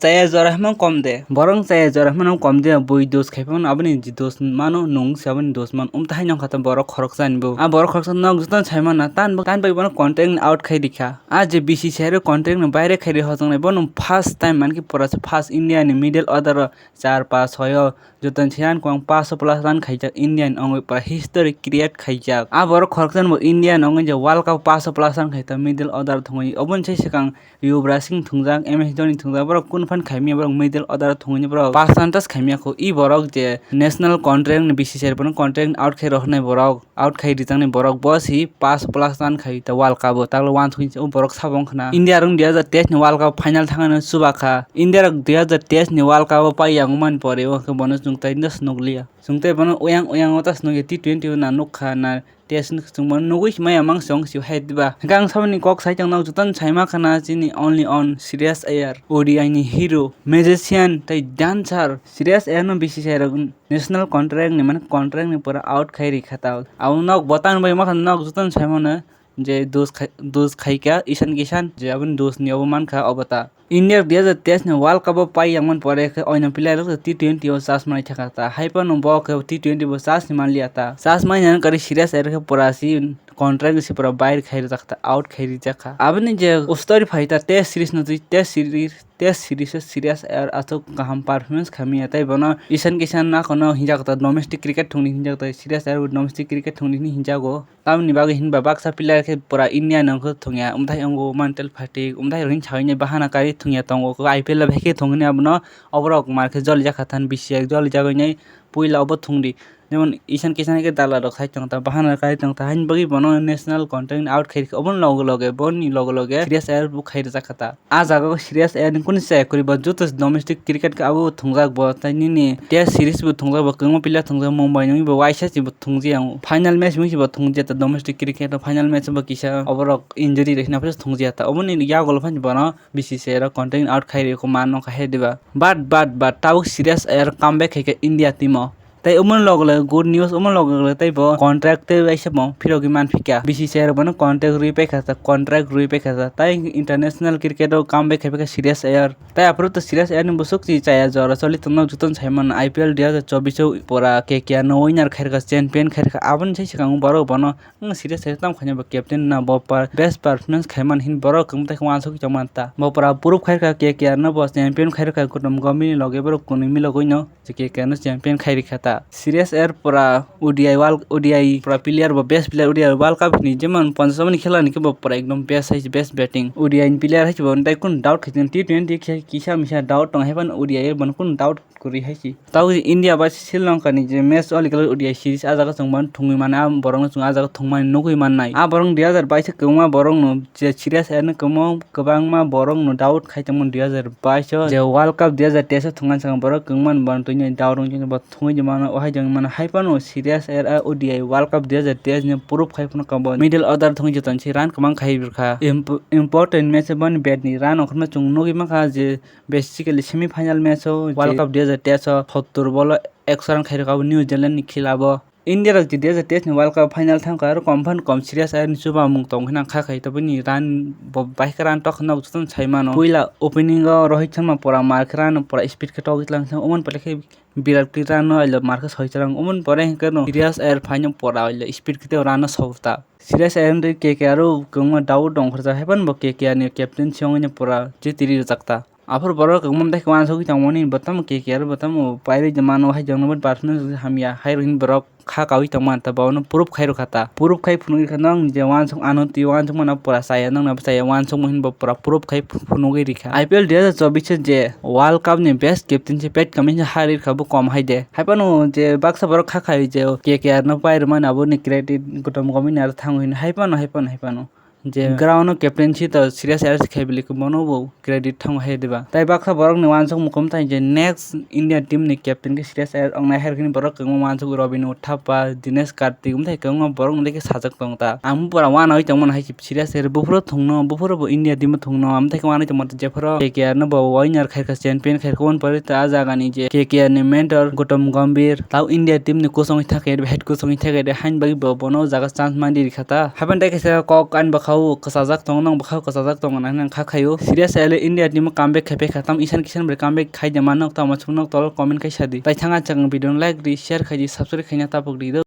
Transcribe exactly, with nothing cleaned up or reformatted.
chaya jora himang kom de. Borok chaya jora himang kom de, bui dos khai phano aboni dos mano, nung se aboni dos man. Umta hai nong kha ta borok khoroksa ni bo. A borok khoroksa nok joto sai mana, tan bo, tan bai bono contract ni out khai rikha. A je B C C I ro contract ni baire khai ri hojong nai, bono first time man ki pura se first India ni middle order o char pas hoyo joto ni siyan kong paso plus run khaijak India ni ongoi pura history create khaijak. A borok khoroksa ni bo India ni ongoi je World Cup paso plus run khai ta middle order thongoi. Oboni sai swkang Yuvraj Singh thungjak, M S Dhoni thungjak, borok kunu phan khaimya, borok middle order thwngwi borok percentage khaimya kho. I borok je national contract ni B C C I bono contract out khai rohornai borok, out khai rijaknai borok, bo si pass plus run khai ta World Cup o, takle uansukhe o borok sabo wngkha na. India rok dui hazar teis ni World Cup final thangna chuba kha. India rok dui hazar teis ni World Cup o pai yang mani pore o khe bono chwng tai no nukliya. Chwng tai bono oyang oyang o ta nukya T twenty o na nukha na. Test ni kwchwngma nugwi maya mang song si hai diba. Hwnkhe ang saboni kok sai tongno jotono saima khana chini only on Shreyas Iyer, O D I ni hero, magician tei dancer. Shreyas Iyer no B C C I rok national contract ni, mane contract ni pura out khai ri kha ta. Abo nok botang bai ma kha nok jotono saimano je dos khai, dos khai kha Ishan Kishan je aboni dos ni obo man kha obo ta. India dui hazar teis ni World Cup o pai yang man pore khe oino player rok T twenty o chance manai thaka ta. Hai phano bo khe T twenty bo chance ni manliya ta. Chance manya kari Shreyas Iyer khe pura si contract si pura bair khai rijak ta, out khai rijak kha. Aboni je story phai ta test series no twi test series, test series o Shreyas Iyer aswk kaham performance khamya tei bono Ishan Kishan na kono hinjak ta domestic cricket thungni hinjak ta Shreyas Iyer bo domestic cricket thungni hinjago. Tamoni bagwi hinba baksa player khe pura India ni wngkhe thwngya, umthai wngo mental fatigue, umthai rwngni sawi nai bahana karwi thwngya tongo, I P L o bahai khe thwngwi abono oborok mar khe jolijak kha than B C I jolijagwi nai puila obo thwngdi. Jemon Ishan Kishan khe dala rok sai tongta, bahana karwi tongta, haini bagwi bono national contract out khai rikha, oboni loge loge, boni loge loge Shreyas Iyer bo khai rijak kha ta. Ah jaga o Shreyas Iyer ni kunu chaya kwrwi bo joto domestic cricket khe abo thwngjak bo, tei nini test series bo thwngjak bo, kwbangma player thwngjak, Mumbai ni bo waisa se bo thwngjak, final match wngse bo thwngjak ta domestic cricket o final match bo kisa oborok injury rwkhe na phano thwngjak ta, oboni yagulo phano bono B C C I rok contract out khai rwkhe man nokha he diba. But, but, but tabuk Shreyas Iyer comeback khai kha India team o. Tei umoni loge loge good news, umoni loge loge tei bo contract tei waisa bo phirogwi manphi kha. B C C I rok bono contract rwi paikha ta, contract rwi paikha ta. Tei international cricket o comeback khai paikha Shreyas Iyer. Tei aphuru to Shreyas Iyer ni bwswk si chaya jora choli tongno jotono sai mano I P L dui hazar chobbish o pura K K R no winner khai rwkha, champion khai rwkha. Aboni sai swkang borok bono, hmm, Shreyas Iyer tamo khaina bo captain na bo par-, best performance khai man hin borok kwmtai khe uansukwi tong man ta. Bo pura proof khai rwkha K K R no bo champion khai rwkha kutum gomini loge borok kunui milogwi no. J K K no champion khai rikha ta. Shreyas Iyer pura O D I World, O D I pura player bo best player O D I World Cup ni jemon ponchas over ni khela ni khe bo pura ekdom best hai se best batting. O D I ni player hai se bo tei kun doubt khai T twenty khe kisa misa doubt tong hai phano O D I bo kun doubt kwrwi hai se. Tei India bai Sri Lanka ni je match o likal O D I series ah jaga chwng ban thungwi mano, ah borok no chwng ah jaga thungmani nugwi mannai. Ah borok dui hazar bais kwbangma borok no je Shreyas Iyer no kwbangma borok no doubt khai tongmani dui hazar bais o je World Cup dui hazar teis o thwngna swkang borok kwbangma ni borok twi doubt wngwi bo thwngwi mano, o hai jagwi mano. Hai phano Shreyas Iyer a O D I World Cup dui hazar teis ni proof khai phano kabo middle order thwngwi joto ni se run kwbang khai rwkha. Imp-, important match o boni bat ni run ongkhorma chwng nugwi mankha je basically semi final match o World Cup dui hazar teis o sottor ball o ekso run khai rwkha abo New Zealand ni khilabo. India rok je dui hazar teis ni World Cup final thangkha, aro kom phan kom Shreyas Iyer ni chubamung tong hwnwi kha khai, tabukni run bo bahai khe run tok nok jotono sai mano. Puila opening o Rohit Sharma pura mar khe run pura speed khe togwi tlang thang, omo ni pore khe Virat Kohli run no ailo mar khe soi chwrang, omo ni pore hwnkhe no Shreyas Iyer phaino pura ailo speed khe tei run no soi ta. Shreyas Iyer ni K K R o kwbangma doubt tong kha, hai phano bo K K R ni captain se wngwi no pura jitiri rwjak ta. Aphuru borok kwbangma tei uansugwi tongmani bo tamo K K R bo tamo pairwi mano, hai jongno bo performance hamya hai rwhini borok kha kaui tongmani ta, bono proof khai rwkha ta. Proof khai phunugwi kha nang je uansuk ano twi uansuk mano pura chaya, nang nabo chaya uansuk mo hinbo pura proof khai phu-, phunugwi rikha. I P L dui hazar chobbish o je World Cup ni best captain se Pat Cummins se hai rwkha bo kom hai de. Hai phano je baksa borok kha khai je K K R no pai rwmani aboni credit Gautam Gambhir ni aro thango hino hai phano, hai phano, hai phano. Je ground o captaincy to Shreyas Iyer se khai bili bono bo credit thango hai diba. Tai baksa borok ni uansuk mukhum tai je next India team ni captain khe Shreyas Iyer wngnai hai rwkhe borok kwbangma uansuk Robin Uthappa, Dinesh Karthik, umthai kwbangma borok ni khe sajak tong ta. Ang pura uanaui tongmani hai se Shreyas Iyer buphuru thungno, buphuru bo India team o thungno, umthai khe uanaui tongmani jephuru K K R no bo winner khai kha, champion khai kha, oboni pore ta ah jaga ni je K K R ni mentor Gautam Gambhir, tao India team ni coach wngwi thangkhe, head coach wngwi thangkhe, haini bagwi bo bono o jaga chance mandi rikha ta. Haibani tai kaisa kok ani bwkhao O kwchajak tongo, nwng bwkhao kwchajak tongo hinwi ang kha khaio. Serious ele India team o comeback khai phaikha, tamo isan kisan bai comeback khai de ma, nwk tamo chwng nwk tolo comment khai sadi. Tai thang a chwng video no like di, share khai di, subscribe khaina tapuk di do.